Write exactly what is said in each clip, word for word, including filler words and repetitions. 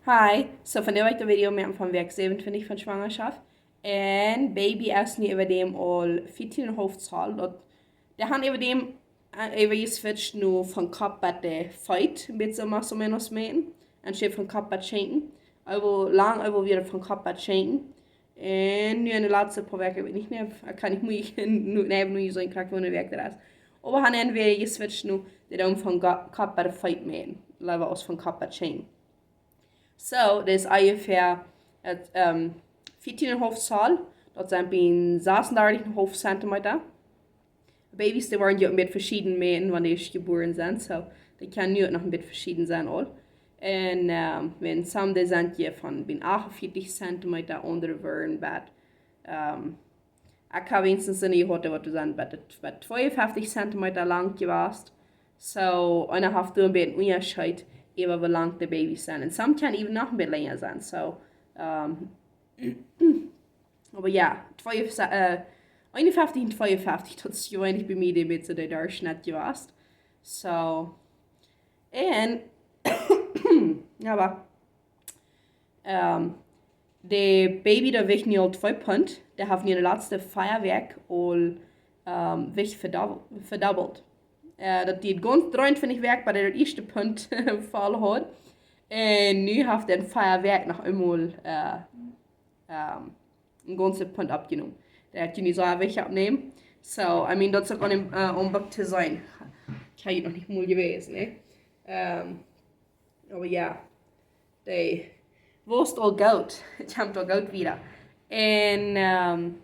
Hi, so vondoag woa ekj de Video moaken von Wäakj säwenuntwintich von Schwangerschaft. Un Baby es nu äwa däm aul vieetieen un haulf Zoll. Daut, dee haft äwa däm, äh, äwa jeswitcht nu von Kopp bat de Feet, een bät soo más o menos mäten. Enne Städ von Kopp bat Schenken. Äwa lang, äwa wada von Kopp bat Schenken. Un nu enne latste poa Wäakj, ekj weet nich mea, ekj kaun nich mea, nu, nä, nu soo een krakjt woo ne Wäakj daut es. Oba haft nu wada jeswitcht nu, dee doonen von Ga-, Kopp bat de Feet mäten. Leewa aus von Kopp bat Schenken. So, daut es onjefäa, et, ähm, vieetieen un haulf Zoll. Daut sent bie sasundartich un haulf Zentimeta. Babys, dee woaren je een bät veschieden mäten, wan dee jebuaren sent. So, dee kjennen nu noch een bät veschieden sennen aul. Un, ähm, wan some, dee sent je von bie achtunvieetich Zentimeta, aundre woaren bat, ähm, ekj hab weens soone jehaut, waut doa sent bat, bat tweeunfieftich Zentimeta lang jewast. So, un dan haft doa een bät Unjascheet äwa woo lang de Babys sent. Un some kjennen even noch een bät lenja sennen. So, ähm, oba jo, twee, äh, eenunfieftich un tweeunfieftich, daut es jeweenlich bie mie de Mitte, de Derchschnitt jewast. So, un, jo, oba, ähm, de Baby, dee wieet nu aul twee Punt. Dee haft nu enne latste vea Wäakj aul, ähm, Jewicht vedob-, vedobbelt. Äh, daut dee gaunz dreeuntwintich Wäakj bie daut ieeschte Punt voll haud. Un nu haft dee enne vea Wäakj noch eemol, äh, ähm, een gaunzet Punt oppjenomen. Dee haft je nu soo Jewicht oppnämen. So, I mean, daut es uk aun däm, äh, aum Buck to seenen. Ekj hab je noch nich mol jewast, nä? Ähm, oba jo, dee woasst aul goot. Dee kjemt aul goot wada. Un, ähm,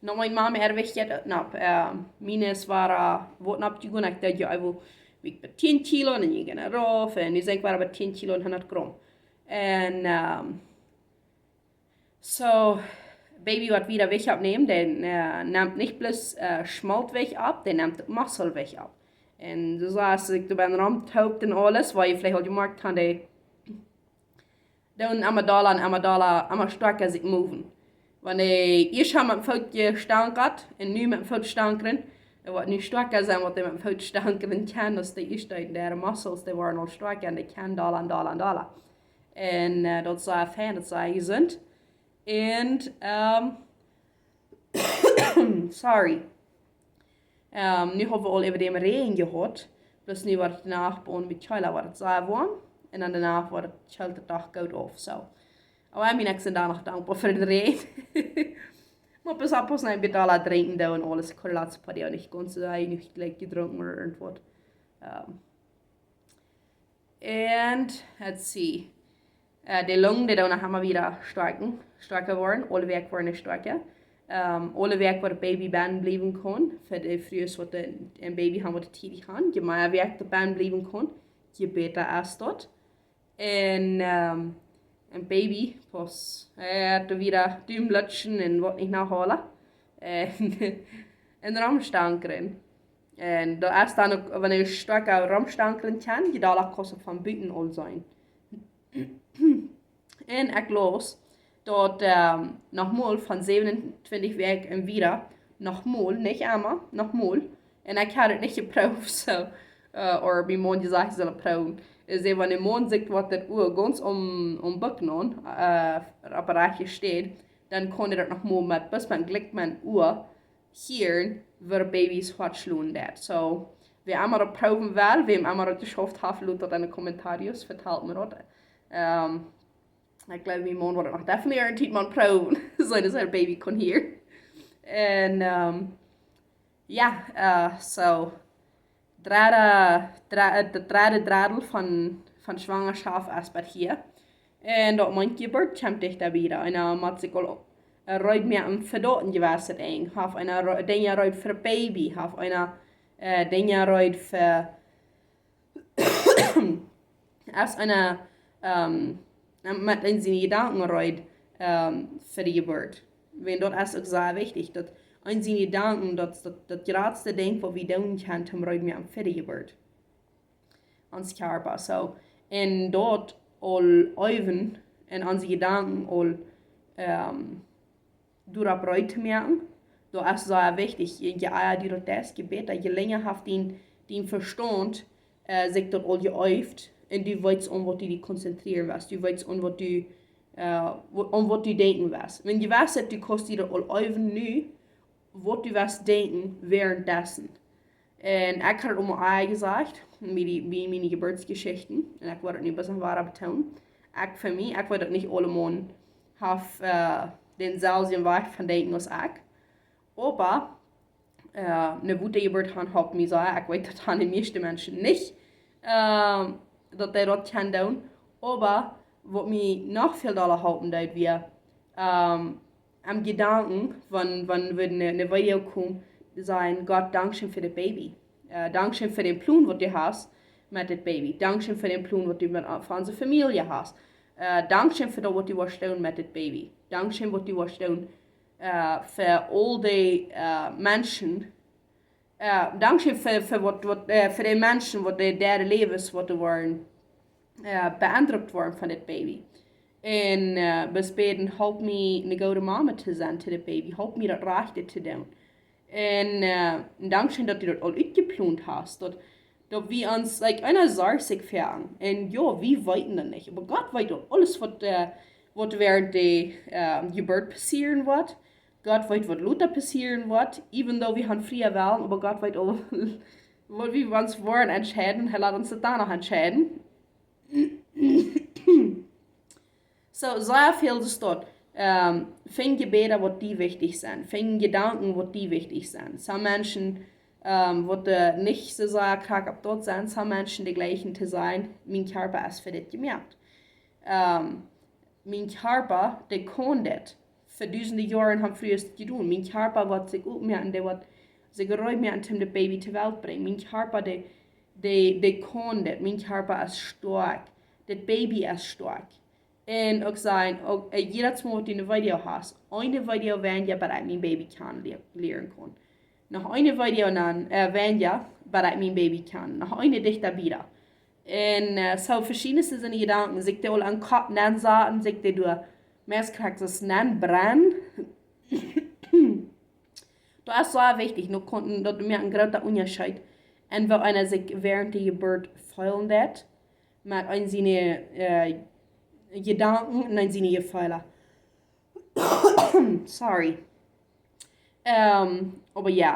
no, miene Mama äa Jewicht, no, ähm, miene es wada, äh, woat no jeworden, ekj deed je eewel, ekj bie tieen Kilo, un dan jinkj ekj rauf, un nu sie ekj wada bie tieen Kilo un hundat Gram. Un, ähm, so, Baby, waut wada Jewicht oppnämen, dee, äh, nemt nich bloos, äh, Schmaltjewicht opp, dee nemt Muskeljewicht opp. Un soo aus ekj doa bie romtoop un aules, woa jie veleicht aul jemoakjt han, dee doonen emma dolla un emma dolla, emma stoakja sikj moven. Wan dee ieescht haud met dän Foot jestankt un nu met dän Foot stankren, dee woat nu stoakja sennen, waut dee met dän Foot stankren kaun, aus dee ieescht deed. De muscles, dee woaren aul stoakja un dee kjennen dolla un dolla un dolla. Un, äh, daut es sea fein, daut es sea jesunt. Un, ähm, sorry. Ähm, nu hab wie aul äwa dän Räajen jehaut. Plus nu woat de Nacht bie ons met Kjeela woat et sea woam. Un dan de Nacht woat et, kjeelt et doch goot auf, so. Oba ekj sie dan noch dankboa fa dän Räajen. Mott bloos oppaussen, een bät aul drinkjen doonen un aules. Ekj haud de latste poa Doag nich gaunz soo, nich jlikj jedrunken ooda irjentwaut. Ähm, un, let's see. Äh, de Lungen, dee doonen noch emma wada stoakja, stoakja woaren. Aule Wäakj woaren dee stoakja. Ähm, aule Wäakj woat daut Baby bennen bliewen kjennen. Fa de Frues waut de, een Baby han waut dee tiedich han. Je mea Wäakj daut bennen bliewen kjennen, je bäta es daut. Un, ähm, een Baby, pas, äh, haft wada Dum lutschen un waut nich nohoolen. Un, un romstankren. Un daut es dan uk, wan eena stoakja romstankren kaun, je dolla kaust du von buten aul seenen. Un ekj laus daut, ähm, noch mol von säwenuntwintich Wäakj un wada, noch mol, nich emma, noch mol. Un ekj haud et nich jeprooft, so, äh, ooda mien Maun jesajcht, ekj saul et proowen. Äh, see, wan de Maun sikj waut daut Ua gaunz om, om Buck naun, äh, opp de rajchte Städ, dan kaun hee daut noch mol met, bloos met een Jlikj met een Ua hieren, woo Babys Hoat schlonen deit. So, wäa emma daut proowen well, wäa emma daut jeschauft haft, lot daut enne Kommentaren, vetalt mie daut. Ähm, ekj jleew, mien Maun woat et noch definitely irjentwann proowen, soo daut hee daut Baby kaun hieren. Un, ähm, jo, äh, so, dredde, dre-, äh, daut dredde Dreddel von, von Schwangerschaft es bat hia. Un daut meent, Jeburt kjemt dichta bie. Eena mott sikj aul, äh, reed moaken fa daut un jewesse Dinja. Haft eena re-, Dinja reed fa Baby, haft eena, äh, Dinja reed fa, es eena, ähm, met enne Jedanken reed, ähm, fa de Jeburt. Wiels daut es uk sea wichtich, daut enne Jedanken, daut, daut, daut jratste Dinkj waut wie doonen kjennen, om reed moaken fa de Jeburt. Ons Kjarpa, so. Un daut aul äwen un onse Jedanken aul, ähm, doaropp reed to moaken. Daut es sea wichtich. Je, je ea du daut deist, je bäta, je lenja haft dien, dien Vestaunt, äh, sikj daut aul jeeeft. Un du weetst aun waut du die konzentrieren woascht. Du weetst aun waut du, äh, wa-, aun waut du denkjen woascht. Wan du weetst daut du kaust die daut aul äwen nu, waut du woascht denkjen währenddessen. Un ekj haud daut aul mol jesajcht, bie, bie miene Jeburtsjeschichten. Un ekj wull daut nu bloos noch wada betoonen. Ekj fa mie, ekj wull daut nich aulemaun haft, äh, dänselwjen Wajch von denkjen aus ekj. Oba, äh, ne Wutjeburt han halpt mie sea. Ekj weet daut han de mieeschte Menschen nich, äh, daut dee daut kjennen doonen. Oba waut mie noch väl dolla halpen deed, wia, ähm, aum Jedanken, wan, wan wie ne, ne Video kjeemen, sajen: "Gott, dankscheen fa daut Baby. Äh, dankscheen fa dän Plon waut du hast met daut Baby. Dankscheen fa dän Plon waut du met, fa onse Famielje hast. Äh, dankscheen fa daut waut du woascht doonen met daut Baby. Dankscheen waut du woascht doonen, äh, fa aul dee, äh, Menschen. Äh, dankscheen fa, fa waut, waut, äh, fa dee Menschen, waut dee, äa Läwen, waut doa woaren, äh, beendrukt woaren von daut Baby." Un, äh, bie bäden: "Halp mie ne goode Mama to sennen to daut Baby. Halp mie daut Rajchte to doonen." Un, äh, un dankscheen daut du daut aul utjeplont hast. Daut, daut wie ons, like, eena sorcht sikj fa ons. Un jo, wie weeten daut nich. Oba Gott weet aul aules waut, äh, waut während de, äh, Jeburt passieren woat. Gott weet waut lota passieren woat. Even though wie han frie Well, oba Gott weet aul waut wie ons woaren entscheiden. Hee lat ons daut dan noch entscheiden. So, sea väl es daut. Ähm, finj Jebäda waut die wichtich sent. Finj Jedanken waut die wichtich sent. Some Menschen, ähm, waut, äh, nich soo sea krakjt opp daut sent. Some Menschen, dee jlikjen to sajen: "Mien Kjarpa es fa dit jemoakt. Ähm, mien Kjarpa, dee kaun dit. Fa dusende Joaren han Frues dit jedonen. Mien Kjarpa woat sikj oppmoaken, dee woat sikj reed moaken om daut Baby to Welt brinjen. Mien Kjarpa, dee, dee, dee kaun dit. Mien Kjarpa es stoakj. Daut Baby es stoakj." Un uk sajen, uk, äh, jiedet Mol waut du ne Video hast, eene Video weinja bat ekj mien Baby kjanen lie-, lieren kaun. Noch eene Video dan, äh, weinja bat ekj mien Baby kjanen. Noch eene dichta bie daut. Un, äh, so veschiedne sent de Jedanken, sikj dee aul aum Kopp nensaten, sikj dee doa meist krakjt soo nenbrennen. Daut es sea wichtich, nu kjennen, daut moakt een groota Unjascheet. Un woo eena sikj während de Jeburt feelen deit, met eenen siene, äh, Jedanken un eenen siene Jefeelen. Sorry. Ähm, oba jo,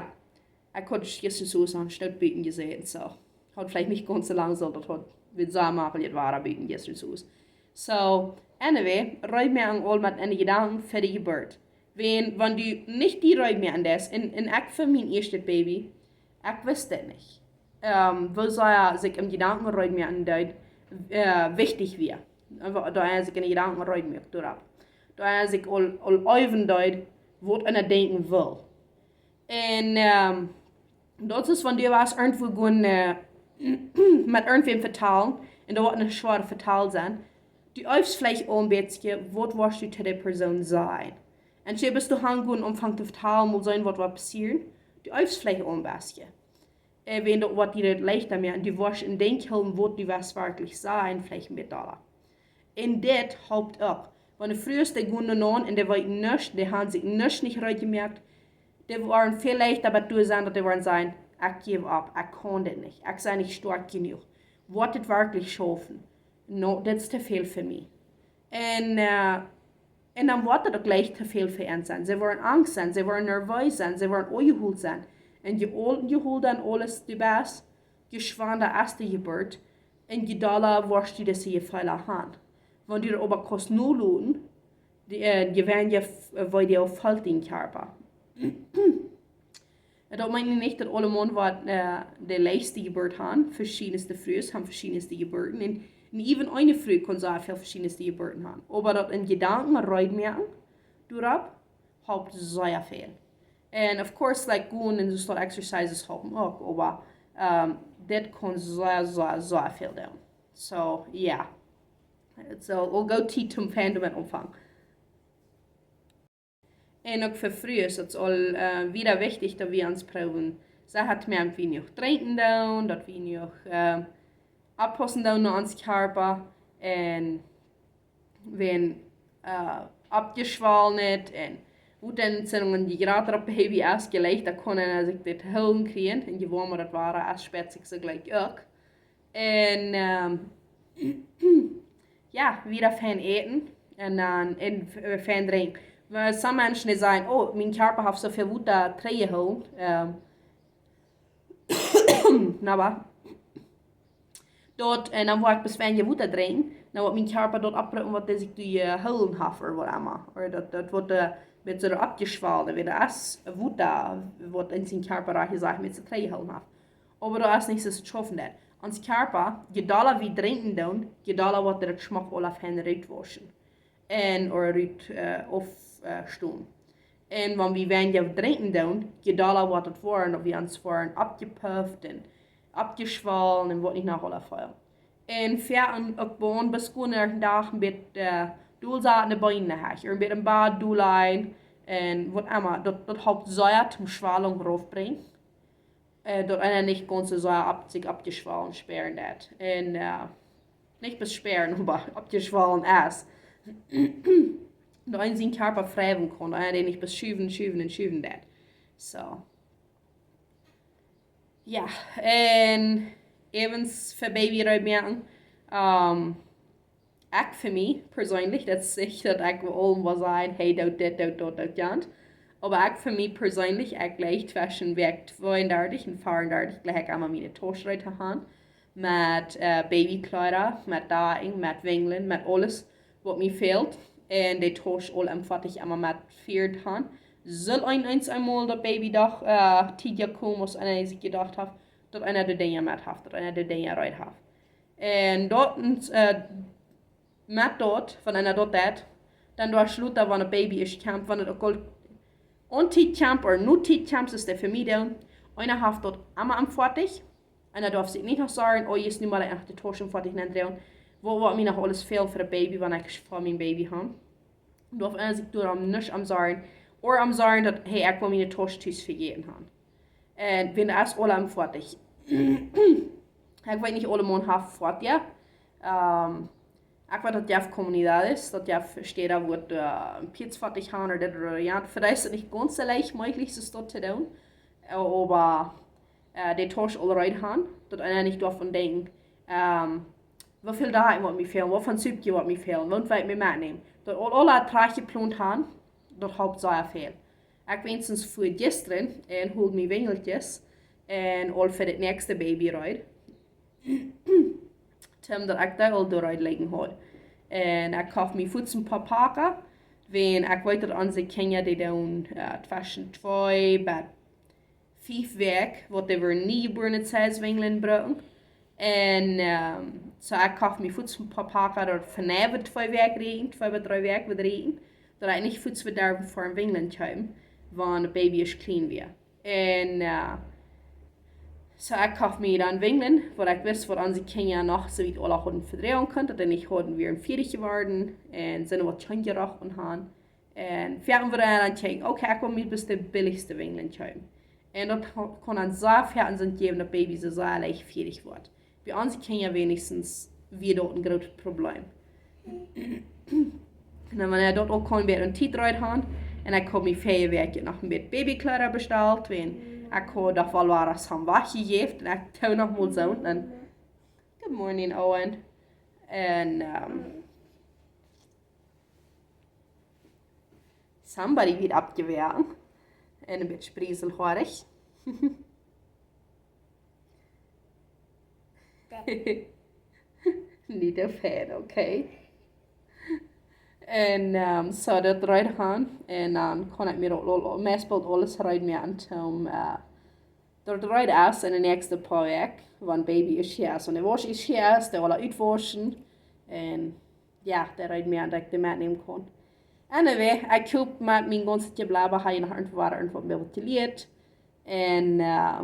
ekj haud jistren soo aus aun Stoot buten jesäten, so. Haud veleicht nich gaunz soo lang soo, daut haud, wie sajen mau, daut wia buten jistren soo aus. So, anyway, reed mie aun aul met eene Jedanken fa de Jeburt. Wan, wan du nich die reed moaken deist, un, un ekj fa mien ieeschtet Baby, ekj wist daut nich. Ähm, woo sea sikj em Jedanken reed moaken deed, äh, wichtich wia. Daut eena sikj enne Jedanken reed moakt doaropp. Daut eena sikj aul, aul äwen deed, waut eena denkjen well. Un, ähm, daut es, wan du waut irjentwua gonen, äh, met irjentwäm vetalen, un daut woat een schwoaret Vetal sennen. Du eefst veleicht aul een bät, waut woascht du to dee Persoon sajen? Un soo best du aunjegonen, aunfangen to vetalen, mol seenen waut woat passieren. Du eefst veleicht aul een bät. Äh, wan daut waut die daut leichta moakt, un du woascht een Denkj hoolen, waut du woascht werkjlich sajen, veleicht een bät dolla. Un dit halpt uk. Wan de Frues dee gonen aun un dee weeten nuscht, dee han sikj nuscht nich reed jemoakt, dee woaren väl leichta bat doa sennen, daut dee woaren sajen: "Ekj jäw opp, ekj kaun dit nich, ekj sie nich stoakj jenuach. Woat dit werkjlich schaufen? No, dit es too väl fa mie." Un, äh, un dan woat daut uk leicht too väl fa an sennen. See woaren angst sennen, see woaren nerwees sennen, see woaren onjehuldom sennen. Un je aul-, je jehuldom aules du best, je schwanda es de Jeburt, un je dolla woascht du dise Jefeelen han. Wan du daut oba kaust noloten, dee, äh, je weinja f-, äh, wee dee felt dien Kjarpa. Un daut meent nich daut aule Mana waut, äh, de leichtste Jeburt han. Veschiedne Frues han veschiedne Jeburten. Un, un even eene Fru kaun sea väl veschiedne Jeburten han. Oba daut enne Jedanken reed moaken, doaropp, halpt sea väl. And of course, like, gonen un soo exercises halpen uk, oba, ähm, dit kaun sea, sea, sea väl doonen. So, yeah. So, we'll go to Tom Fandom aunfangen. Un uk fa Frues es daut aul, äh, wada wichtich, daut wie ons proowen, soo hia to moaken, daut wie jenuach drinkjen doonen, daut wie jenuach, äh, oppaussen doonen no ons Kjarpa. Un wan, äh, oppjeschwollen es un Hutentzündungen, je jrata daut Baby es, je leichta kaun eena sikj dit hoolen kjrieen, un je woama daut Wota es, spieet sikj soo jlikj uk. Un, ähm, Jo, wieda fein äten un dan, un, äh, fein drinkjen. Wiels sommje Menschen dee sajen: "Oh, mien Kjarpa haft soo väl Wota trigjjehoolen." Ähm, oba daut, un dan woa ekj bloos weinja Wota drinkjen, dan woat mien Kjarpa daut oppbruken waut dee sikj doa jehoolen haft ooda waut emma. Ooda daut, daut woat, äh, met soo oppjeschwollen, wiels daut es Wota, waut en sien Kjarpa, rajcht jesajcht, met sikj trigjjehoolen haft. Oba daut es nich soo aus et schaufen deit. Ons Kjarpa, je dolla wie drinkjen doonen, je dolla woat daut schmock aula fein rutwauschen. Un, ooda rut, äh, auf, äh, stonen. Un wan wie weinja drinkjen doonen, je dolla woat et woaren, daut wie ons woaren oppjepufft un oppjeschwollen un waut nich noch aula fält. Un fa een uk bowen bie Schoonen dän Dach een bät, äh, dol saten de Been hia, ooda een bät em Bad dol lijen un waut emma. Daut, daut halpt sea toom Schwellung raufbrinjen. Äh, daut eena nich gaunz soo sea opp, sikj oppjeschwollen spieren deit. Un, äh, nich bloos spieren, oba oppjeschwollen es. Daut eena sien Kjarpa fräwen kaun, eena dän nich bloos schuwen, schuwen un schuwen deit. Soo. Jo, un äwent fa Baby reed moaken, ähm, ekj fa mie perseenlich, daut es nich daut ekj aulem woa sajen: "Hey, doot dit, doot daut, doot jant." Oba ekj fa mie perseenlich, ekj jleich tweschen Wäakj tweeundartich un veeaundartich, jleich ekj emma miene Tausch reed to haben. Met, äh, Babykjleeda, met Dakjen, met Winjlen, met aules waut mie fält. Un dee Tausch aul emma foadich emma met verein haben. Sull een, eens eemol daut Baby doch, äh, tiedja komen aus eena sikj jedocht haft, daut eena de Dinja met haft, daut eena de Dinja reed haft. Un daut, äh, met daut, wan eena daut deit, dan doa schloot daut, wan daut Baby es kjemt, wan et uk aul aun Tiet kjemt ooda no Tiet kjemt, es de Famielje. Eena haft daut emma aum foadich. Eena darf sikj nich noch sajen: "Oh, jie, nu mott ekj noch de Tausch foadich nenn droagen. Waut, waut mie noch aules fält fa daut Baby, wan ekj fa mien Baby hab." Doa haft eena sikj doaromm nich aum sajen, ooda aum sajen daut: "Hey, ekj well miene Tausch tus vejäten haben." Un wan daut es aul aum foadich. Ekj weet nich, aulemaun haft foadich, jo. Ähm, ekj weet daut jeft comunidades, daut jeft Städen waut, äh, een Pietzfoadich haben ooda dit ooda jant. Fa dee es et nich gaunz soo leicht mäajlich, soo daut to doonen. Äh, oba, äh, de Tausch aul reed haben, daut eena nich doaromm denkjt, ähm, woo väl Dakjen woat mie fälen, waut fa Supkje woat mie fälen, waut well ekj mie metnämen. Daut aul, aul daut trajcht jeplont haben, daut halpt sea väl. Ekj weens fa jistren un hold mie Winjelkjes un aul fa daut näakjste Baby reed. Toom daut ekj dee aul doa reed lijen haud. Un ekj koft mie fuaz een poa Packen, wiels ekj weet daut onse Kjinja dee doonen, äh, tweschen twee bat fief Wäakj, waut dee fa niejebuarne Size Winjlen brucken. Un, ähm, soo ekj koft mie fuaz een poa Packen, daut fa nä twee Wäakj rieekjen, twee bat dree Wäakj woat rieekjen, daut ekj nich fuaz wada derwen fa Winjlen kjeepen, wan daut Baby es kjlien wia. Un, äh, soo ekj koft mie dan Winjlen, waut ekj wist waut onse Kjinja noch soo wiet aula hauden vedroagen kunt, daut dee nich hauden wada veadich jeworden, un sent waut scheen jerocht haben. Un fa ons wia dan kjikjen, okay, ekj well mie bloos de billichste Winjlen kjeepen. Un daut ha-, kaun dan sea väl en sent jäwen daut Baby soo sea leicht veadich woat. Bie onse Kjinja weens wia daut een groot Problem. Un dan, wan ekj daut uk kaun wada aun Tiet reed haben, un ekj haud mie väaje Wäakj noch een bät Babykjleeda bestalt, wiels ekj haud doch woll waut aum wajchjejäft, un ekj doo noch mol soo, un dan, good morning, Owen. Un, ähm, somebody wia oppjewoaken. Un een bät sprieselhoarig. Nich too fein, okay. Un, ähm, soo daut reed haben. Un dan kaun ekj mie aul, aul, aul, meist boolt aules reed moaken, om, äh, daut reed es en de näakjste poa Wäakj, wan Baby es hia, wan de Wausch es hia, dee aula utwauschen. Un jo, daut reed moaken daut ekj dee metnämen kaun. Anyway, ekj hop met mien gaunzet Jeblabba hab jie noch irjentwaut, irjentwaut mea waut jelieet. Un, äh,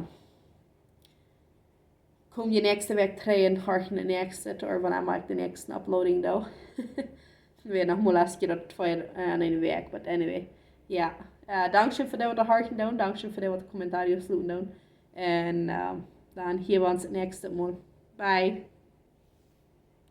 kom jie näakjste Wäakj trigj un horch de näakjste, ooda wan ekj de näakjste Uploading doo. Wada noch mol aus jie daut twee, äh, en eene Wäakj, but anyway. Jo. Äh, dankscheen fa dee waut horchen doonen, dankscheen fa dee waut Kommentaren loten doonen. Un, äh, dan hia wie ons daut näakjste Mol. Bye.